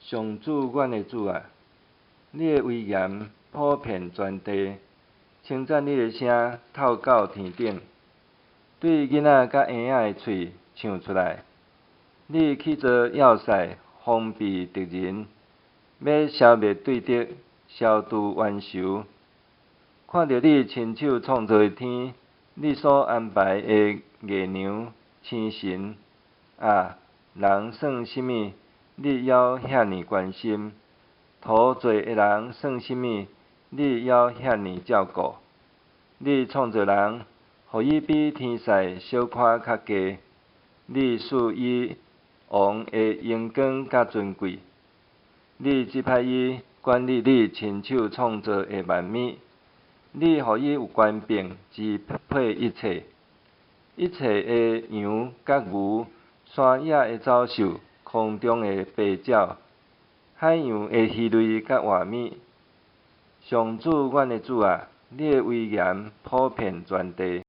上主阮的主啊，你的威嚴普遍全地，稱讚你的聲透到天頂，對囡仔佮嬰仔的喙唱出來。你起造要塞，防備敵人，欲消滅對敵，消除冤仇。看著你親手創造的天，你所安排的月娘、星辰，啊，人算啥物？你猶遐爾關心；土做的人算啥物？你猶遐爾照顧。你創造人，予伊比天使小可較低，你賜伊王的榮光佮尊貴。你指派伊管理你親手創造的萬物，你予伊有權柄支配一切，一切的羊佮牛，山野的走獸，空中的飛鳥，海洋的魚類佮活物。上主阮的主啊，你的威嚴普遍全地。